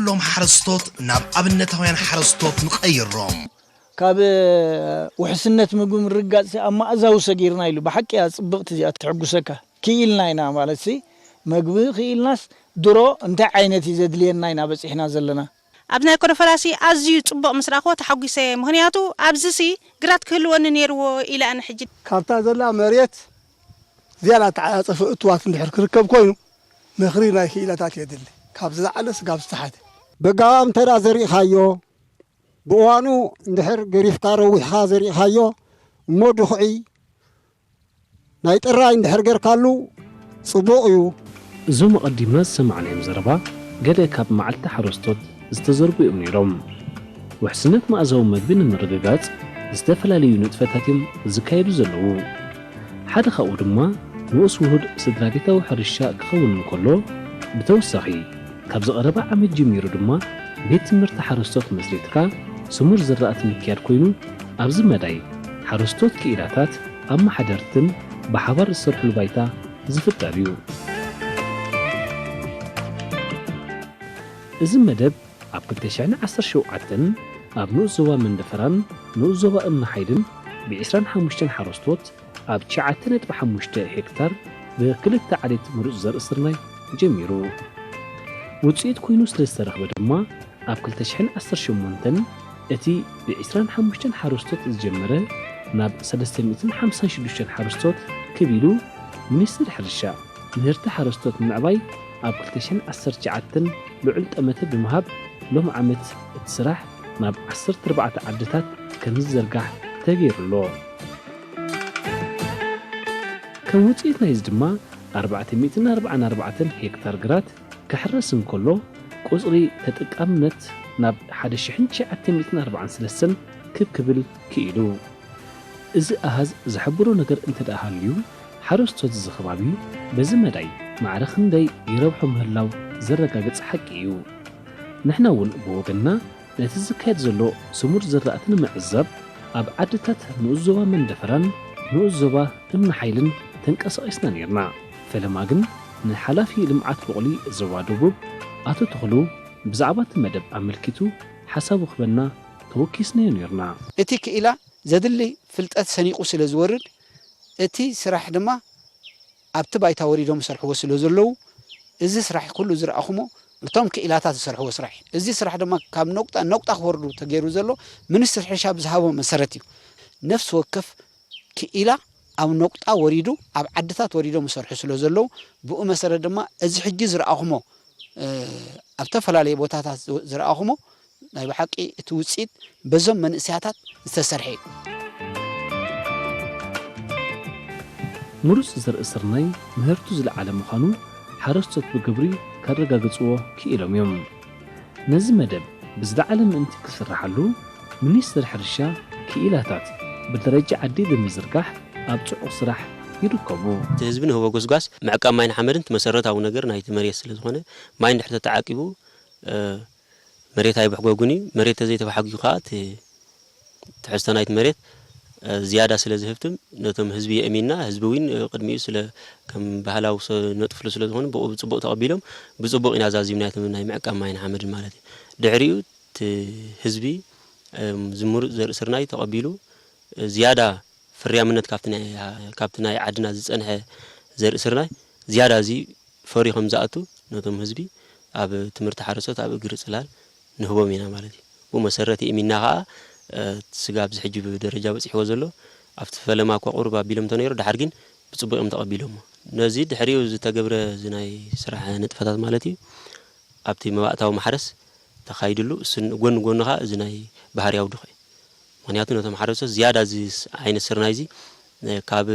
እቶም ሓረስቶት ናብ ኣብነታውያን ሓረስቶት ንቐይሮም። ካብ ውሕስነት ምግቢ ምርግጋጽ ኣብ ማእዛዊ ሰጊርና ኢሉ። ብሓቂ እያ ጽብቕቲ እዚኣ፣ ተሕጉሰካ። ክኢልና ኢና ማለት ሲ፣ መግቢ ክኢልናስ ድሮ እንታይ ዓይነት እዩ ዘድልየና ኢና በጺሕና ዘለና። ኣብዚ ናይ ኮረፈራሲ ኣዝዩ ጽቡቕ ምስ ረኣኽዎ ተሓጒሰ እየ። ምኽንያቱ ኣብዚሲ ግራት ክህልወኒ ነይርዎ ኢለ ኣነ ሕጂ። ካብታ ዘላ መሬት ዝያዳ ተዓጻጸፊ እትዋት እንድሕር ክርከብ ኮይኑ፣ ምኽሪ ናይ ክኢላታት የድሊ። ካብ ዝለዓለ ስጋብ ዝተሓተ። በጋባብ እንተ ደኣ ዘሪእኻዮ፣ ብእዋኑ እንድሕር ገሪፍካ ረዊሕኻ ዘሪእኻዮ እሞ ድኹዒ ናይ ጥራይ እንድሕር ገርካሉ ጽቡቕ እዩ። እዞም ኣቐዲምና ዝሰማዕናዮም ዘረባ ገለ ካብ መዓልቲ ሓረስቶት ዝተዘርጉ እዮም ነይሮም። ውሕስነት መኣዛዊ መግቢ ንምርግጋጽ ዝተፈላለዩ ንጥፈታት እዮም ዝካየዱ ዘለዉ። ሓደ ካብኡ ድማ ንኡስ ውሁድ ስድራ ቤታዊ ሕርሻ ክኸውን እንከሎ፣ ብተወሳኺ ካብዚ ቀረባ ዓመት ጀሚሩ ድማ ቤት ትምህርቲ ሓረስቶት መስሪትካ ስሙር ዝራእቲ ምክያድ ኮይኑ፣ ኣብዚ መዳይ ሓረስቶት ክኢላታት ኣመሓደርትን ብሓባር ዝሰርሕሉ ባይታ ዝፍጠር እዩ። እዚ መደብ ኣብ ክልተ ሽሕን ዓሰርተ ሸውዓተን ኣብ ንኡስ ዞባ መንደፈራን ንኡስ ዞባ እምኒ ሓይልን ብ ዕስራን ሓሙሽተን ሓረስቶት ኣብ ትሽዓተ ነጥቢ ሓሙሽተ ሄክታር ብክልተ ዓሌት ምሩፅ ዘርኢ ስርናይ ጀሚሩ። ውፅኢት ኮይኑ ስለ ዝተረኽበ ድማ ኣብ ክልተ ሽሕን ዓሰርተ ሸሞንተን እቲ ብ ዕስራን ሓሙሽተን ሓረስቶት ዝጀመረ ናብ ሰለስተ ሚእትን ሓምሳን ሽዱሽተን ሓረስቶት ክብ ኢሉ ሚኒስትሪ ሕርሻ ምህርቲ ሓረስቶት ንምዕባይ ኣብ ክልተ ሽሕን ዓሰርተ ትሽዓተን ልዑል ጠመተ ብምሃብ ሎም ዓመት እቲ ስራሕ ናብ ዓሰርተ ኣርባዕተ ዓድታት ከም ዝዘርጋሕ ተገይሩ ኣሎ። ከም ውፅኢት ናይዚ ድማ ኣርባዕተ ሚእትን ኣርባዓን ኣርባዕተን ሄክታር ግራት ክሕረስ እንከሎ፣ ቁጽሪ ተጠቃምነት ናብ ሓደ ሽሕን ትሽዓተ ሚእትን ኣርባዓን ሰለስተን ክብ ክብል ክኢሉ። እዚ ኣሃዝ ዝሕብሮ ነገር እንተ ደኣ ሃልዩ፣ ሓረስቶት እዚ ከባቢ በዚ መዳይ ማዕረ ክንደይ ይረብሖ ምህላው ዘረጋግጽ ሓቂ እዩ። ንሕና እውን ብወገንና ነቲ ዝካየድ ዘሎ ስሙር ዝራእቲ ንምዕዛብ ኣብ ዓድታት ንኡስ ዞባ መንደፈራን ንኡስ ዞባ እምኒ ሓይልን ተንቀሳቒስና ነይርና። ፈለማ ግን ንሓላፊ ልምዓት ቡቕሊ ዞባ ደቡብ ኣቶ ተኽሉ ብዛዕባ እቲ መደብ ኣመልኪቱ ሓሳቡ ክበና ተወኪስናዮ ነይርና። እቲ ክኢላ ዘድሊ ፍልጠት ሰኒቑ ስለ ዝወርድ፣ እቲ ስራሕ ድማ ኣብቲ ባይታ ወሪዶም ዝሰርሕዎ ስለ ዘለዉ፣ እዚ ስራሕ ኩሉ ዝረኣኹሞ እቶም ክኢላታት ዝሰርሕዎ ስራሕ እዩ። እዚ ስራሕ ድማ ካብ ነቁጣ ነቁጣ ክወርዱ ተገይሩ ዘሎ ሚኒስትሪ ሕርሻ ብዝሃቦ መሰረት እዩ። ነፍሲ ወከፍ ክኢላ ኣብ ነቁጣ ወሪዱ ኣብ ዓድታት ወሪዶም ዝሰርሑ ስለ ዘለዉ፣ ብኡ መሰረት ድማ እዚ ሕጂ ዝረኣኹሞ ኣብ ዝተፈላለዩ ቦታታት ዝረኣኹሞ ናይ ብሓቂ እቲ ውፅኢት በዞም መንእሰያታት ዝተሰርሐ እዩ። ምሩፅ ዘርኢ ስርናይ ምህርቱ ዝለዓለ ምዃኑ ሓረስቶት ብግብሪ ከረጋግፅዎ ክኢሎም እዮም። ነዚ መደብ ብዝለዓለ ምእንቲ ክስርሓሉ ሚኒስትር ሕርሻ ክኢላታት ብደረጃ ዓዲ ብምዝርጋሕ ኣብ ፅዑቕ ስራሕ ይርከቡ። እቲ ህዝቢ ንህቦ ጎስጓስ ምዕቃብ ማይን ሓመድን እቲ መሰረታዊ ነገር ናይቲ መሬት ስለ ዝኾነ ማይ እንድሕር ተተዓቂቡ መሬት ኣይብሕጎጉን እዩ። መሬት ተዘይተባሓጒ ከዓ እቲ ትሕዝቶ ናይቲ መሬት ዝያዳ ስለ ዝህብትም ነቶም ህዝቢ የእሚንና፣ ህዝቢ እውን ቅድሚኡ ስለ ከም ባህላዊ ነጥፍሉ ስለ ዝኾኑ ብኡ ብፅቡቕ ተቐቢሎም ብፅቡቕ ኢና ዛዚምና እቲ ናይ ምዕቃብ ማይን ሓመድን ማለት እዩ። ድሕሪኡ እቲ ህዝቢ ዝምሩፅ ዘርኢ ስርናይ ተቐቢሉ ዝያዳ ፍርያምነት ካብቲ ናይ ዓድና ዝፀንሐ ዘርኢ ስርናይ ዝያዳ እዚ ፈርዩ ከም ዝኣቱ ነቶም ህዝቢ ኣብ ትምህርቲ ሓረስቶት ኣብ እግሪ ፅላል ንህቦም ኢና ማለት እዩ። ብኡ መሰረት የእሚንና ከዓ እቲ ስጋ ኣብዚ ሕጂ ደረጃ በፂሕዎ ዘሎ ኣብቲ ፈለማ እኳ ቁሩብ ኣቢሎም እንተነይሩ ድሓር ግን ብፅቡቅ እዮም ተቐቢሎሞ። ነዚ ድሕሪኡ ዝተገብረ እዚ ናይ ስራሕ ንጥፈታት ማለት እዩ ኣብቲ መባእታዊ ማሕረስ ተኻይድሉ እሱ ጎኒ ጎኒ ከዓ እዚ ናይ ባህርያዊ ድኹዒ ምኽንያቱ ነቶም ሓረስቶት ዝያዳ እዚ ዓይነት ስርናይ እዚ ካብ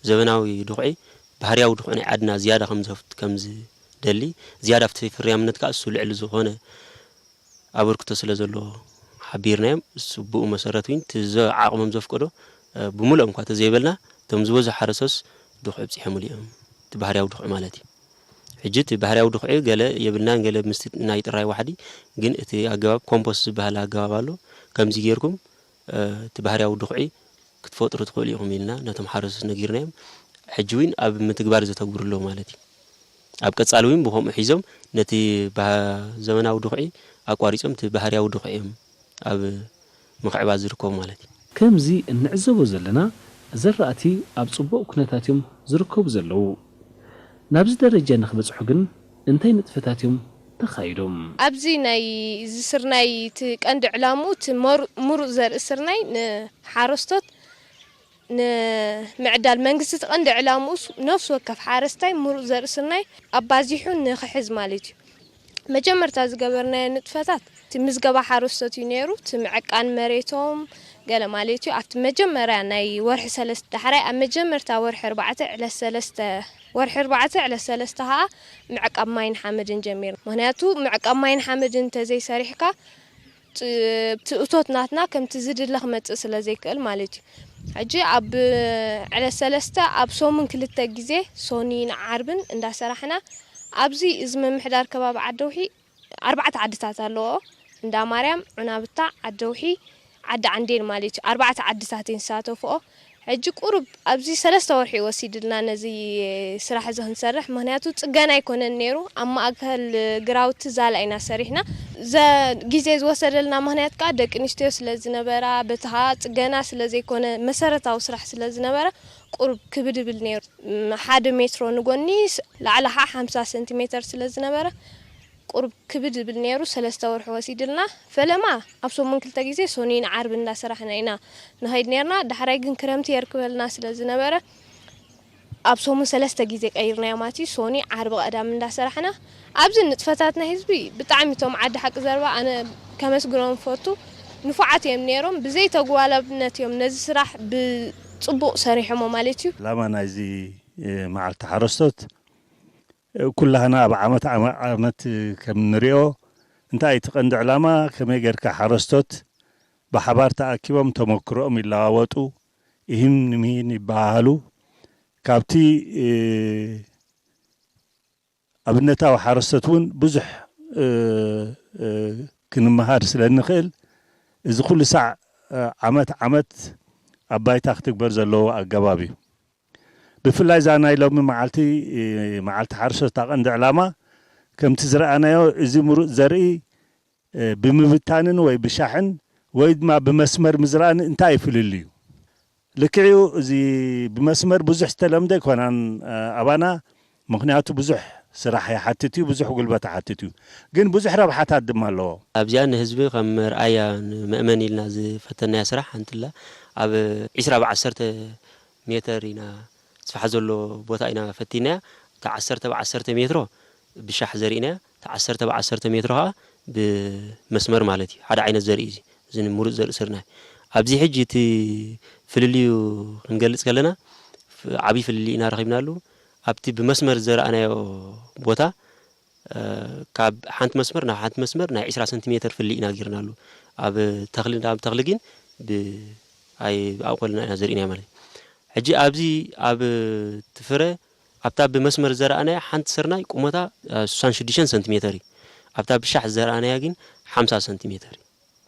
ዘበናዊ ድኹዒ ባህርያዊ ድኹዒ ናይ ዓድና ዝያዳ ከም ዝደሊ ዝያዳ ኣብቲ ፍርያምነት ከዓ እሱ ልዕሊ ዝኾነ ኣበርክቶ ስለ ዘለዎ ሓቢርናዮም እሱ ብኡ መሰረት እውን እቲ ዓቕሞም ዘፍቀዶ ብምልኦም እኳ ተዘይበልና እቶም ዝበዝሑ ሓረስቶስ ድኹዒ ኣብፂሖምሉ እዮም እቲ ባህርያዊ ድኹዒ ማለት እዩ። ሕጂ እቲ ባህርያዊ ድኹዒ ገለ የብልናን ገለ ምስቲ ናይ ጥራይ ዋሕዲ ግን እቲ ኣገባብ ኮምፖስት ዝበሃል ኣገባብ ኣሎ። ከምዚ ጌርኩም እቲ ባህርያዊ ድኹዒ ክትፈጥሩ ትኽእሉ ኢኹም ኢልና ነቶም ሓረስቶት ነጊርናዮም። ሕጂ እውን ኣብ ምትግባር ዘተግብሩ ኣለዉ ማለት እዩ። ኣብ ቀጻሊ እውን ብኸምኡ ሒዞም ነቲ ባህ-፣ ዘመናዊ ድኹዒ ኣቋሪጾም እቲ ባህርያዊ ድኹዒ እዮም ኣብ ምኽዕባት ዝርከቡ ማለት እዩ። ከምዚ እንዕዘቦ ዘለና ዘራእቲ ኣብ ጽቡቕ ኩነታት እዮም ዝርከቡ ዘለዉ። ናብዚ ደረጃ ንክበጽሑ ግን እንታይ ንጥፈታት እዮም ተኻይዶም? ኣብዚ ናይ እዚ ስርናይ እቲ ቀንዲ ዕላምኡ እቲ መሩ- ምሩፅ ዘርኢ ስርናይ ንሓረስቶት ንምዕዳል መንግስቲ እቲ ቀንዲ ዕላምኡ ስ- ነፍሲ ወከፍ ሓረስታይ ምሩፅ ዘርኢ ስርናይ ኣባዚሑ ንክሕዝ ማለት እዩ። መጀመርታ ዝገበርናዮ ንጥፈታት እቲ ምዝገባ ሓረስቶት እዩ ነይሩ። እቲ ምዕቃን መሬቶም ገለ ማለት እዩ። ኣብቲ መጀመርያ ናይ ወርሒ ሰለስተ ዳሕራይ ኣብ መጀመርታ ወርሒ ኣርባዕተ ዕለት ሰለስተ ወርሒ ኣርባዕተ ዕለት ሰለስተ ከዓ ምዕቃብ ማይን ሓመድን ጀሚርና። ምክንያቱ ምዕቃብ ማይን ሓመድን እንተዘይሰሪሕካ ጥ- እቲ እቶት ናትና ከምቲ ዝድለ ክመፅእ ስለ ዘይክእል ማለት እዩ። ሕጂ ኣብ ዕለት ሰለስተ ኣብ ሰሙን ክልተ ግዜ ሶኒን ዓርብን እንዳሰራሕና ኣብዚ እዚ ምምሕዳር ከባቢ ዓደውሒ ኣርባዕተ ዓድታት ኣለዎ። እንዳ ማርያም፣ ዑናብታ፣ ዓደውሒ፣ ዓዲ ዓንዴን ማለት እዩ። ኣርባዕተ ዓድታት እየን ዝሳተፍኦ። ሕጂ ቁሩብ ኣብዚ ሰለስተ ወርሒ እዩ ወሲድልና ነዚ ስራሕ እዚ ክንሰርሕ፣ ምክንያቱ ፅገና ኣይኮነን ነይሩ። ኣብ ማእከል ግራውቲ ዛላ ኢና ሰሪሕና። ዘ ግዜ ዝወሰደልና ምክንያት ከዓ ደቂ ኣንስትዮ ስለ ዝነበራ፣ በቲ ከዓ ፅገና ስለ ዘይኮነ መሰረታዊ ስራሕ ስለ ዝነበረ ቁሩብ ክብድ ይብል ነይሩ። ም፣ ሓደ ሜትሮ ንጎኒ ስ- ላዕሊ ከዓ ሓምሳ ሰንቲሜተር ስለ ዝነበረ ቁሩብ ክብድ ዝብል ነይሩ። ሰለስተ ወርሒ ወሲድልና። ፈለማ ኣብ ሰሙን ክልተ ግዜ ሶኒን ዓርቢ እንዳሰራሕና ኢና ንኸይድ ነርና። ዳሕራይ ግን ክረምቲ የርክበልና ስለ ዝነበረ ኣብ ሰሙን ሰለስተ ግዜ ቀይርናዮ ማለት እዩ። ሶኒ ዓርቢ ቀዳም እንዳሰራሕና ኣብዚ ንጥፈታት ናይ ህዝቢ ብጣዕሚ እቶም ዓዲ ሓቂ ዘረባ ኣነ ከመስግኖም ፈቱ። ንፉዓት እዮም ነይሮም። ብዘይ ተጓላብነት እዮም ነዚ ስራሕ ብፅቡቕ ሰሪሖሞ ማለት እዩ። ዕላማ ናይዚ መዓልቲ ሓረስቶት ኩላህና ኣብ ዓመት ዓመት ከም ንሪኦ እንታይ እቲ ቀንዲ ዕላማ ከመይ ጌርካ ሓረስቶት ብሓባር ተኣኪቦም ተመክሮኦም ይለዋወጡ ኢሂን ንሚሂን ይበሃሃሉ ካብቲ ኣብነታዊ ሓረስቶት እውን ብዙሕ ክንመሃር ስለ እንኽእል እዚ ኩሉ ሳዕ ዓመት ዓመት ኣብ ባይታ ክትግበር ዘለዎ ኣገባብ እዩ። ብፍላይ እዛ ናይ ሎሚ መዓልቲ መዓልቲ ሓረስቶት እታ ቀንዲ ዕላማ ከምቲ ዝረኣናዮ እዚ ምሩፅ ዘርኢ ብምብታንን ወይ ብሻሕን ወይ ድማ ብመስመር ምዝራእን እንታይ እዩ ፍልልዩ? ልክዕዩ እዚ ብመስመር ብዙሕ ዝተለምደ ኣይኮናን ኣባና ምኽንያቱ ብዙሕ ስራሕ ይሓትት እዩ፣ ብዙሕ ጉልበት ይሓትት እዩ። ግን ብዙሕ ረብሓታት ድማ ኣለዎ። ኣብዚኣ ንህዝቢ ከም መርኣያ ንመእመን ኢልና ዝፈተናያ ስራሕ ሓንቲ ኣላ። ኣብ ዒስራ ብዓሰርተ ሜተር ኢና ስፍሓት ዘሎ ቦታ ኢና ፈቲናያ። እታ ዓሰርተ ብዓሰርተ ሜትሮ ብሻሕ ዘሪእናያ፣ እታ ዓሰርተ ብዓሰርተ ሜትሮ ከዓ ብመስመር ማለት እዩ። ሓደ ዓይነት ዘርኢ እዩ እዚ። እዚ ምሩፅ ዘርኢ ስርናይ። ኣብዚ ሕጂ እቲ ፍልልዩ ክንገልፅ ከለና ዓብዪ ፍልልይ ኢና ረኺብናሉ። ኣብቲ ብመስመር ዝዘራእናዮ ቦታ ካብ ሓንቲ መስመር ናብ ሓንቲ መስመር ናይ ዒስራ ሰንቲሜተር ፍልልይ ኢና ጌርናሉ። ኣብ ተኽሊ ናብ ተኽሊ ግን ብ- ኣይ ኣብቆልና ኢና ዘሪእናዮ ማለት እዩ። ሕጂ ኣብዚ ኣብ እቲ ፍረ ኣብታ ብመስመር ዝዘራእናያ ሓንቲ ስርናይ ቁመታ ስሳን ሽዱሽተን ሰንቲሜተር እዩ። ኣብታ ብሻሕ ዝዘራእናያ ግን ሓምሳ ሰንቲሜተር እዩ።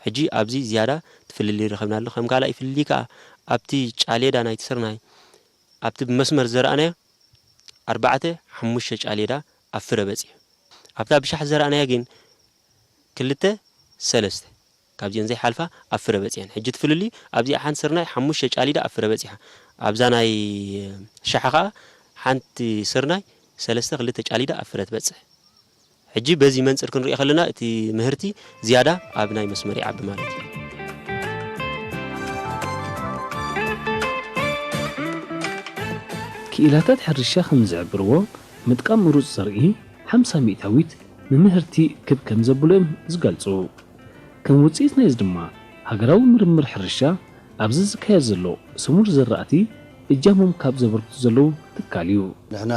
ሕጂ ኣብዚ ዝያዳ እቲ ፍልልይ ረኸብናሉ። ከም ካልኣይ ፍልልይ ከኣ ኣብቲ ጫሌዳ ናይቲ ስርናይ ኣብቲ ብመስመር ዝዘራእናዮ ኣርባዕተ ሓሙሽተ ጫሌዳ ኣብ ፍረ በጺሑ። ኣብታ ብሻሕ ዝዘራእናያ ግን ክልተ ሰለስተ ካብዚአን ዘይሓልፋ ኣብ ፍረ በጺሐን። ሕጂ እቲ ፍልልይ ኣብዚኣ ሓንቲ ስርናይ ሓሙሽተ ጫሊዳ ኣብ ፍረ በጺሓ። ኣብዛ ናይ ሻሓ ከኣ ሓንቲ ስርናይ ሰለስተ ክልተ ጫሊዳ ኣብ ፍረ ትበጽሕ። ሕጂ በዚ መንጽር ክንሪኦ ከለና እቲ ምህርቲ ዝያዳ ኣብ ናይ መስመር ይዓቢ ማለት እዩ። ክኢላታት ሕርሻ ከም ዝሕብርዎ ምጥቃም ምሩጽ ዘርኢ ሓምሳ ሚእታዊት ንምህርቲ ክብ ከም ዘብሎ እዮም ዝገልጹ። ከም ውጽኢት ናይዚ ድማ ሃገራዊ ምርምር ሕርሻ ኣብዚ ዝካየድ ዘሎ ስሙር ዘራእቲ እጃሞም ካብ ዘበርክቱ ዘለዉ ትካል እዩ። ንሕና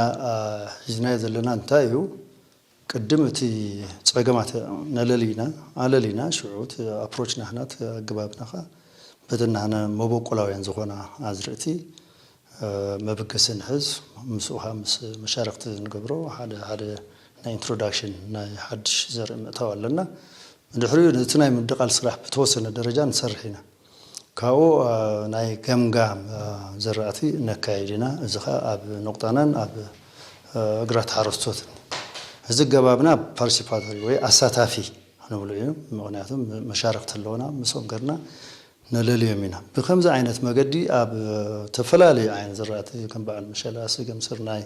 ሒዝናዮ ዘለና እንታይ እዩ? ቅድም እቲ ጸገማት ነለሊና ኣለሊና ሽዑ እቲ ኣፕሮች ናህና እቲ ኣገባብና ከኣ በተን ናህና መበቆላውያን ዝኾና ኣዝርእቲ መበገሲ ንሕዝ ምስኡ ከኣ ምስ መሻርክቲ ንገብሮ ሓደ ሓደ ናይ ኢንትሮዳክሽን ናይ ሓድሽ ዘርኢ ምእታው ኣለና። ብድሕሪኡ ነቲ ናይ ምድቓል ስራሕ ብተወሰነ ደረጃ ንሰርሕ ኢና። ካብኡ ናይ ገምጋም ዘራእቲ ነካይድ ኢና። እዚ ከኣ ኣብ ኖቕጣናን ኣብ እግራት ሓረስቶትን እዚ ኣገባብና ፓርቲሲፓቶሪ ወይ ኣሳታፊ ንብሎ እዩ። ምኽንያቱ መሻርኽቲ ኣለውና፣ ምስኦም ገርና ነለልዮም ኢና። ብከምዚ ዓይነት መገዲ ኣብ ተፈላለዩ ዓይነት ዝራእቲ ከም በዓል መሸላ፣ ስገም፣ ስርናይ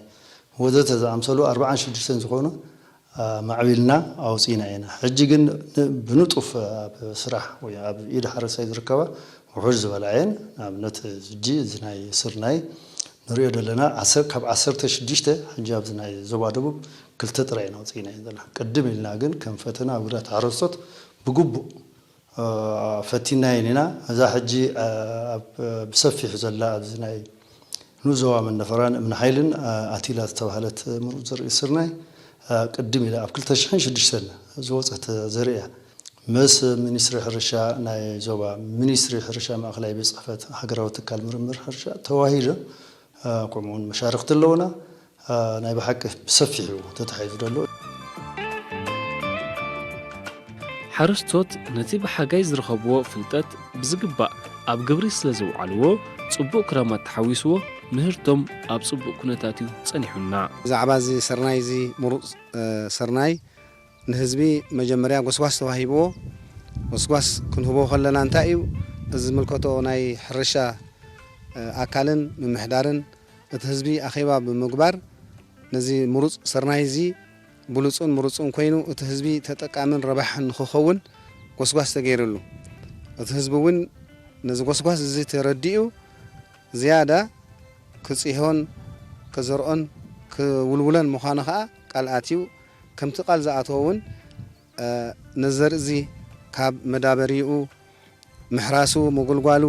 ወዘተ ዝኣምሰሉ ኣርባዓን ሽዱሽተን ዝኾኑ ኣማዕቢልና ኣውፂና ኢና። ሕጂ ግን ብንጡፍ ኣብ ስራሕ ወይ ኣብ ኢድ ሓረስታይ ዝርከባ ውሑድ ዝበላ እየን። ንኣብነት ሕጂ እዚ ናይ ስርናይ ንሪኦ ዘለና ዓሰር- ካብ ዓሰርተ ሽዱሽተ ሕጂ ኣብዚ ናይ ዞባ ደቡብ ክልተ ጥራይ ኢና ኣውፂና እየን ዘለና። ቅድም ኢልና ግን ከም ፈተና ኣብ ግራት ሓረስቶት ብግቡእ ፈቲናየን ኢና። እዛ ሕጂ ኣብ ብሰፊሑ ዘላ ኣብዚ ናይ ንኡስ ዞባ መንደፈራን እምኒ ሓይልን ኣቲላ ዝተባህለት ምሩፅ ዘርኢ ስርናይ ቅድም ኢላ ኣብ ክልተ ሽሕን ሽዱሽተን ዝወፀት ዘርኢ እያ። ምስ ሚኒስትሪ ሕርሻ ናይ ዞባ፣ ሚኒስትሪ ሕርሻ ማእኸላይ ቤት ፅሕፈት ሃገራዊ ትካል ምርምር ሕርሻ ተዋሂዶ፣ ከምኡውን መሻርኽቲ ኣለውና። ናይ ብሓቂ ብሰፊሑ ተታሒዙ ዘሎ። ሓረስቶት ነቲ ብሓጋይ ዝረኸብዎ ፍልጠት ብዝግባእ ኣብ ግብሪ ስለ ዘውዓልዎ፣ ጽቡቕ ክራማት ተሓዊስዎ፣ ምህርቶም ኣብ ጽቡቕ ኩነታት እዩ ጸኒሑና። ብዛዕባ እዚ ስርናይ እዚ፣ ምሩጽ ስርናይ፣ ንህዝቢ መጀመርያ ጎስጓስ ተዋሂብዎ። ጎስጓስ ክንህቦ ከለና እንታይ እዩ፣ እዚ ዝምልከቶ ናይ ሕርሻ ኣካልን ምምሕዳርን እቲ ህዝቢ ኣኼባ ብምግባር፣ ነዚ ምሩጽ ስርናይ እዚ ብሉጽን ምሩጽን ኮይኑ፣ እቲ ህዝቢ ተጠቃምን ረባሕን ንኽኸውን ጎስጓስ ተገይሩሉ። እቲ ህዝቢ እውን ነዚ ጎስጓስ እዚ ተረዲኡ፣ ዝያዳ ክጽሆን፣ ከዘርኦን፣ ክውልውሎን ምዃኑ ኸኣ ቃል ኣትዩ። ከምቲ ቃል ዝኣተዎ እውን፣ ነዚ ዘርኢ እዚ ካብ መዳበርይኡ፣ ምሕራሱ፣ ምጉልጓሉ፣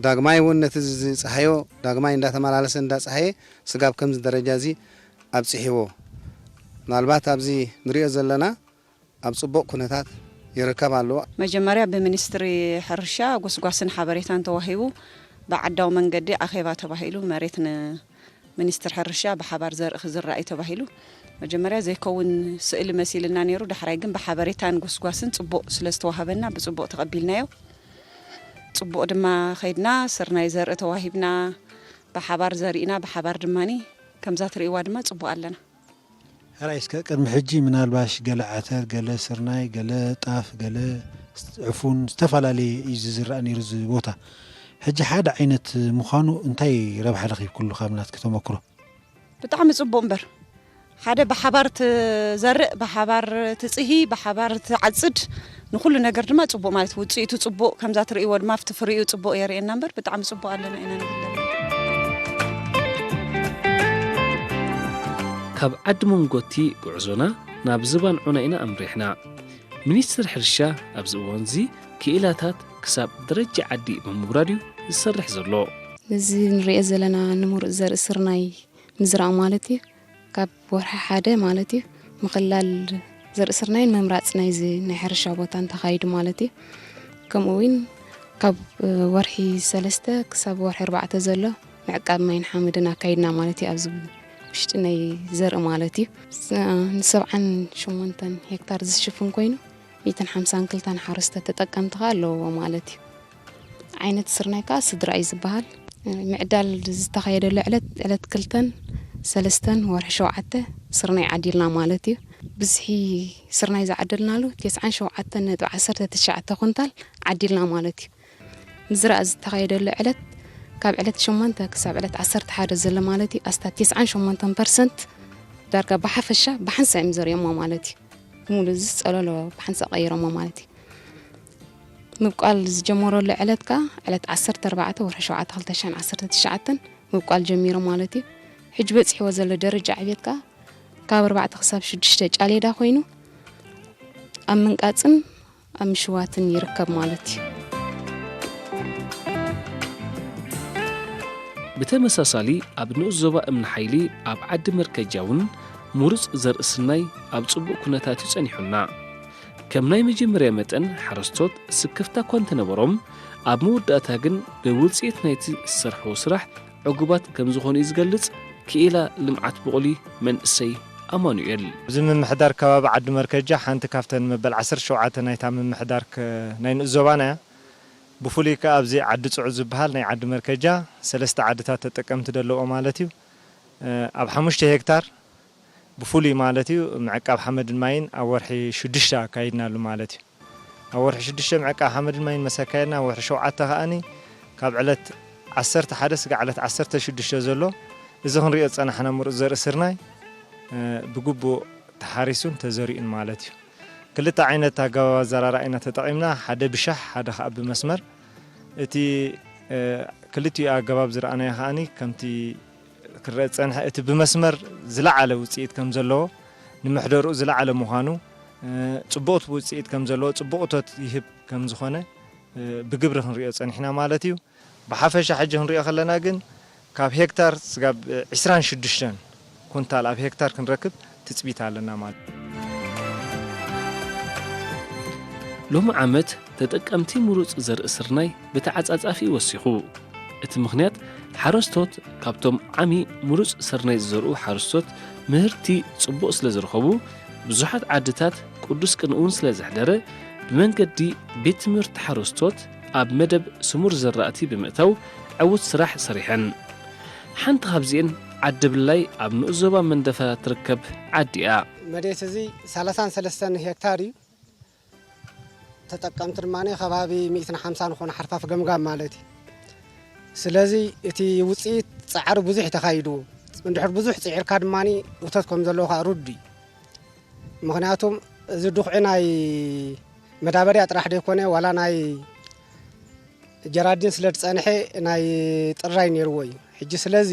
ዳግማይ እውን ነቲ ዝጸሃዮ ዳግማይ እንዳተመላለሰ እንዳጸሃየ፣ ስጋብ ከምዚ ደረጃ እዚ ኣብጺሕዎ። ምናልባት ኣብዚ ንሪኦ ዘለና ኣብ ጽቡቕ ኩነታት ይርከብ ኣሎ። መጀመርያ ብሚኒስትሪ ሕርሻ ጎስጓስን ሓበሬታን ተዋሂቡ፣ ብዓዳዊ መንገዲ ኣኼባ ተባሂሉ፣ መሬት ን ሚኒስትር ሕርሻ ብሓባር ዘርኢ ክዝራእ እዩ ተባሂሉ። መጀመርያ ዘይከውን ስእሊ መሲልና ነይሩ፣ ዳሕራይ ግን ብሓበሬታን ጎስጓስን ጽቡቕ ስለ ዝተዋሃበና ብጽቡቕ ተቐቢልናዮ። ጽቡቕ ድማ ከይድና፣ ስርናይ ዘርኢ ተዋሂብና፣ ብሓባር ዘሪእና፣ ብሓባር ድማኒ ከምዛ ትርእይዋ ድማ ጽቡቕ ኣለና። ሕራይ እስከ ቅድሚ ሕጂ ምናልባሽ ገለ ዓተር፣ ገለ ስርናይ፣ ገለ ጣፍ፣ ገለ ዕፉን ዝተፈላለየ እዩ ዝዝራእ ነይሩ እዚ ቦታ። ሕጂ ሓደ ዓይነት ምዃኑ እንታይ ረብሓ ረኺብክሉ ካብ ናትኪ ተመክሮ? ብጣዕሚ ጽቡቕ እምበር ሓደ ብሓባር ትዘርእ፣ ብሓባር ትጽሂ፣ ብሓባር ትዓጽድ፣ ንኹሉ ነገር ድማ ጽቡቕ ማለት ውጽኢቱ ጽቡቕ ከምዛ ትርእይዎ ድማ ኣብቲ ፍሪኡ ጽቡቕ የርእየና እምበር ብጣዕሚ ጽቡቕ ኣለና ኢና ንብል ዘለና። ካብ ዓዲ መንጎቲ ጉዕዞና ናብ ዝባን ዑና ኢና ኣምሪሕና። ሚኒስትር ሕርሻ ኣብዚ እዋንዚ ክኢላታት ክሳብ ደረጃ ዓዲ ብምውራድ እዩ ዝሰርሕ ዘሎ። ነዚ ንሪኦ ዘለና ንምሩፅ ዘርኢ ስርናይ ምዝራእ ማለት እዩ። ካብ ወርሒ ሓደ ማለት እዩ ምኽላል ዘርኢ ስርናይን ምምራፅ ናይዚ ናይ ሕርሻ ቦታን ተኻይዱ ማለት እዩ። ከምኡ እውን ካብ ወርሒ ሰለስተ ክሳብ ወርሒ ኣርባዕተ ዘሎ ምዕቃብ ማይን ሓመድን ኣካይድና ማለት እዩ። ኣብዚ ውሽጢ ናይ ዘርኢ ማለት እዩ። ንሰብዓን ሸሞንተን ሄክታር ዝሽፍን ኮይኑ ሚእትን ሓምሳን ክልተን ሓረስቶት ተጠቀምቲ ከኣ ኣለውዎ ማለት እዩ። ዓይነት ስርናይ ከኣ ስድራ እዩ ዝበሃል። ምዕዳል ዝተኻየደሉ ዕለት ዕለት ክልተን ሰለስተን ወርሒ ሸውዓተ ስርናይ ዓዲልና ማለት እዩ። ብዝሒ ስርናይ ዝዓደልናሉ ተስዓን ሸውዓተን ነጥቢ ዓሰርተ ትሽዓተ ኩንታል ዓዲልና ማለት እዩ። ምዝራእ ዝተኻየደሉ ዕለት ካብ ዕለት ሸሞንተ ክሳብ ዕለት ዓሰርተ ሓደ ዘሎ ማለት እዩ ኣስታት ተስዓን ሸሞንተን ፐርሰንት ዳርጋ ብሓፈሻ ብሓንሳእ እዮም ዘሪኦሞ ማለት እዩ። ሙሉ እዚ ጸለሎ ብሓንሳእ ቀይሮሞ ማለት እዩ። ምብቋል ዝጀመረሉ ዕለት ከኣ ዕለት ዓሰርተ ኣርባዕተ ወርሒ ሸውዓተ ክልተ ሽሕን ዓሰርተ ትሽዓተን ምብቋል ጀሚሩ ማለት እዩ። ሕጂ በጺሕዎ ዘሎ ደረጃ ዕብየት ከኣ ካብ ኣርባዕተ ክሳብ ሽዱሽተ ጫሌዳ ኮይኑ ኣብ ምንቃጽን ኣብ ምሽዋትን ይርከብ ማለት እዩ። ብተመሳሳሊ ኣብ ንኡስ ዞባ እምኒ ሓይሊ ኣብ ዓዲ መርከጃ እውን ምሩፅ ዘርኢ ስርናይ ኣብ ፅቡቕ ኩነታት እዩ ፀኒሑና። ከም ናይ መጀመርያ መጠን ሓረስቶት ስክፍታ እኳ እንተነበሮም፣ ኣብ መወዳእታ ግን ብውፅኢት ናይቲ ዝሰርሕዎ ስራሕ ዕጉባት ከም ዝኾኑ እዩ ዝገልፅ ክኢላ ልምዓት ብቑሊ መንእሰይ ኣማኑኤል። እዚ ምምሕዳር ከባቢ ዓዲ መርከጃ ሓንቲ ካብተን መበል ዓሰርተ ሸውዓተ ናይታ ምምሕዳር ናይ ንኡስ ዞባና እያ። ብፍሉይ ከኣ ኣብዚ ዓዲ ጽዑ ዝበሃል ናይ ዓዲ መርከጃ ሰለስተ ዓድታት ተጠቀምቲ ደለዎ ማለት እዩ። ኣብ ሓሙሽተ ሄክታር ብፍሉይ ማለት እዩ፣ ምዕቃብ ሓመድን ማይን ኣብ ወርሒ ሽዱሽተ ኣካይድናሉ ማለት እዩ። ኣብ ወርሒ ሽዱሽተ ምዕቃብ ሓመድን ማይን መስ ኣካየድና፣ ኣብ ወርሒ ሸውዓተ ከኣኒ ካብ ዕለት ዓሰርተ ሓደ ስጋዕ ዕለት ዓሰርተ ሽዱሽተ ዘሎ፣ እዚ ክንሪኦ ዝጸናሕና ምሩጽ ዘርኢ ስርናይ፣ እ፣ ብግቡእ ተሓሪሱን ተዘሪኡን ማለት እዩ። ክልተ ዓይነት ኣገባብ ኣዘራርኣ ኢና ተጠቒምና፣ ሓደ ብሻሕ፣ ሓደ ከኣ ብመስመር። እቲ፣ እ፣ ክልቲኡ ኣገባብ ዝረኣናዮ ከኣኒ ከምቲ ክረአ ዝጸንሐ፣ እቲ ብመስመር ዝለዓለ ውጽኢት ከም ዘለዎ፣ ንምሕደርኡ ዝለዓለ ምዃኑ፣ እ፣ ጽቡቕ ውጽኢት ከም ዘለዎ፣ ጽቡቕ እቶት ይህብ ከም ዝኾነ፣ እ፣ ብግብሪ ክንሪኦ ጸኒሕና ማለት እዩ። ብሓፈሻ ሕጂ ክንሪኦ ከለና ግን፣ ካብ ሄክታር ስጋብ ዕስራን ሽዱሽተን ኩንታል ኣብ ሄክታር ክንረክብ ትጽቢት ኣለና ማለት እዩ። ሎሚ ዓመት ተጠቀምቲ ምሩጽ ዘርኢ ስርናይ ብተዓጻጻፊ ወሲኹ። እቲ ምኽንያት፣ ሓረስቶት ካብቶም ዓሚ ምሩጽ ስርናይ ዝዘርኡ ሓረስቶት ምህርቲ ጽቡቕ ስለ ዝረኸቡ፣ ብዙሓት ዓድታት ቅዱስ ቅንኢ እውን ስለ ዘሕደረ፣ ብመንገዲ ቤት ትምህርቲ ሓረስቶት ኣብ መደብ ስሙር ዘራእቲ ብምእታው ዕዉት ስራሕ ሰሪሐን። ሓንቲ ካብዚኤን ዓዲ ብላይ ኣብ ንኡስ ዞባ መንደፈራ ትርከብ ዓዲ እያ። መሬት እዚ ሰላሳን ሰለስተን ሄክታር እዩ። ተጠቀምቲ ድማ ከባቢ ሚእትን ሓምሳን ዝኾኑ ሓርፋፍ ገምጋም ማለት እዩ። ስለዚ እቲ ውፅኢት ፃዕሪ ብዙሕ እዩ ተኻይዱ። እንድሕር ብዙሕ ፅዒርካ ድማ እቶት ከም ዘለዎ ከዓ ርዱእ እዩ። ምኽንያቱም እዚ ድኹዒ ናይ መዳበርያ ጥራሕ ዘይኮነ ዋላ ናይ ጀራዲን ስለ ዝፀንሐ ናይ ጥራይ ነይርዎ እዩ። ሕጂ ስለዚ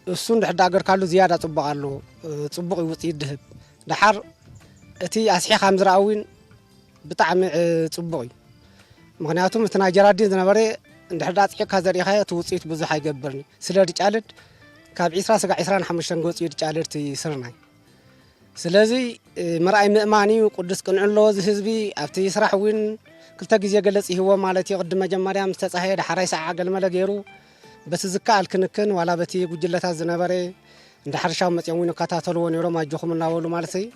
እሱ እንድሕር ዳኣ ገርካሉ ዝያዳ ጽቡቕ ኣሎ፣ ጽቡቕ እዩ ውጽኢት ድህብ። ደሓር እቲ ኣስሒኻ ምዝራእ እውን ብጣዕሚ፣ እ፣ ጽቡቕ እዩ። ምኽንያቱም እቲ ናይ ጀራዲን ዝነበረ እንድሕር ዳኣ ጽሒቕካ ዘሪእኻዮ እቲ ውጽኢት ብዙሕ ኣይገብርን እዩ። ስለ ድጫልድ ካብ ዒስራ ስጋዕ ዒስራን ሓሙሽተን ገጹ እዩ ድጫልድ እቲ ስርናይ። ስለዚ፣ እ፣ ምርኣይ ምእማን እዩ። ቅዱስ ቅንዕ ኣለዎ እዚ ህዝቢ። ኣብቲ ስራሕ እውን ክልተ ግዜ ገለጽ ይህቦ ማለት እዩ። ቅድም መጀመርያ ምስ ተጻህየ፣ ዳሕራይ ሰዓዓ ገልመለ ገይሩ፣ በቲ ዝከኣል ክንክን፣ ዋላ በቲ ጉጅለታት ዝነበረ፣ እንዳ ሕርሻ መጺኦም እውን ይከታተልዎ ነይሮም፣ ኣጆኹም እናበሉ ማለት እዩ።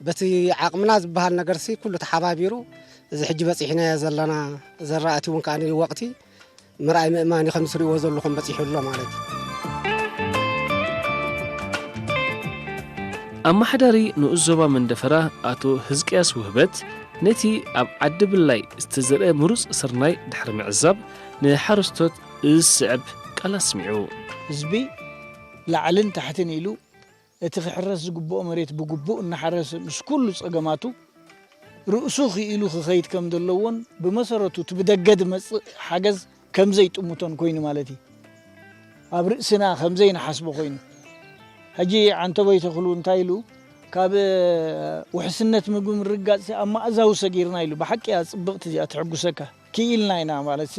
በቲ ዓቕምና ዝበሃል ነገርሲ ኩሉ ተሓባቢሩ፣ እዚ ሕጂ በጺሕናዮ ዘለና ዘራእቲ እውን ከኣ ወቕቲ ምርኣይ ምእማን እዩ፣ ከም ትሪእዎ ዘለኹም በጺሑ ኣሎ ማለት እዩ። ኣመሓዳሪ ንኡስ ዞባ መንደፈራ ኣቶ ህዝቅያስ ውህበት ነቲ ኣብ ዓዲ ብላይ ዝተዘርአ ምሩጽ ስርናይ ድሕሪ ምዕዛብ ንሓረስቶት እዚ ዝስዕብ ቃል ኣስሚዑ። ህዝቢ ላዕልን ታሕትን ኢሉ እቲ ክሕረስ ዝግብኦ መሬት ብግቡእ እናሓረሰ ምስ ኩሉ ጸገማቱ ርእሱ ክኢሉ ክኸይድ ከም ዘለዎን ብመሰረቱ እቲ ብደገ ዝመጽእ ሓገዝ ከም ዘይጥምቶን ኮይኑ ማለት እዩ። ኣብ ርእስና ከም ዘይንሓስቦ ኮይኑ። ሕጂ ዓንተቦይ ተኽሉ እንታይ ኢሉ፣ ካብ ውሕስነት ምግቢ ምርግጋጽ ኣብ ማእዛዊ ሰጊርና ኢሉ። ብሓቂ እያ ጽብቕቲ እዚኣ፣ ተሐጉሰካ። ክኢልና ኢና ማለትሲ፣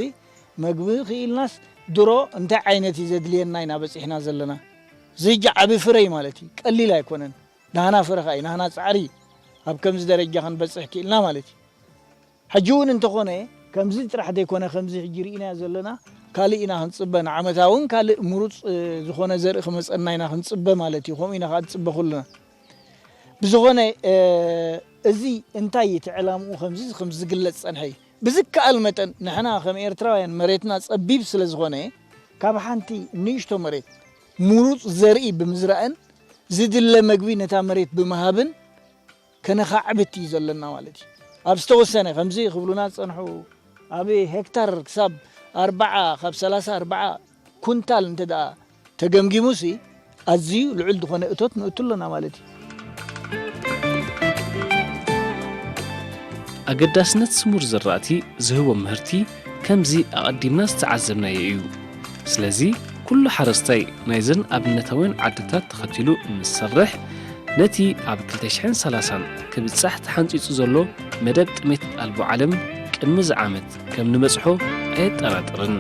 መግቢ ክኢልናስ ድሮ እንታይ ዓይነት እዩ ዘድልየና ኢና በጺሕና ዘለና። እዚ ሕጂ ዓቢ ፍረ እዩ ማለት እዩ። ቀሊል ኣይኮነን። ናህና ፍረ ከኣ እዩ፣ ናህና ጻዕሪ እዩ ኣብ ከምዚ ደረጃ ክንበጽሕ ክኢልና ማለት እዩ። ሕጂ እውን እንተኾነ፣ ከምዚ ጥራሕ ዘይኮነ፣ ከምዚ ሕጂ ርኢናዮ ዘለና፣ ካልእ ኢና ክንጽበ፣ ንዓመታ እውን ካልእ ምሩጽ፣ እ፣ ዝኾነ ዘርኢ ክመጸና ኢና ክንጽበ ማለት እዩ። ከምኡ ኢና ከኣ ንጽበ ኩልና። ብዝኾነ፣ እ፣ እዚ እንታይ እዩ እቲ ዕላምኡ ከምዚ፣ ከምዚ ዝግለጽ ጸንሐ እዩ። ብዝከኣል መጠን ንሕና ከም ኤርትራውያን መሬትና ጸቢብ ስለ ዝኾነ፣ ካብ ሓንቲ ንእሽቶ መሬት ምሩጽ ዘርኢ ብምዝራእን ዝድለ መግቢ ነታ መሬት ብምሃብን ከነኻዕብት እዩ ዘለና ማለት እዩ። ኣብ ዝተወሰነ ከምዚ ክብሉና ዝጸንሑ፣ ኣብ ሄክታር ክሳብ ኣርባዓ፣ ካብ ሰላሳ ኣርባዓ ኩንታል እንተ ደኣ ተገምጊሙሲ፣ ኣዝዩ ልዑል ዝኾነ እቶት ንእቱ ኣለና ማለት እዩ። ኣገዳስነት ስሙር ዘራእቲ ዝህቦ ምህርቲ ከምዚ ኣቐዲምና ዝተዓዘብናዮ እዩ። ስለዚ፣ ኩሉ ሓረስታይ ናይዘን ኣብነታውያን ዓድታት ተኸቲሉ ምስ ሰርሕ፣ ነቲ ኣብ ክልተ ሽሕን ሰላሳን ክብጻሕ ተሓንጺጹ ዘሎ መደብ ጥሜት ኣልቦ ዓለም ቅድሚ እዚ ዓመት ከም ንበጽሖ ኣየጠራጥርን።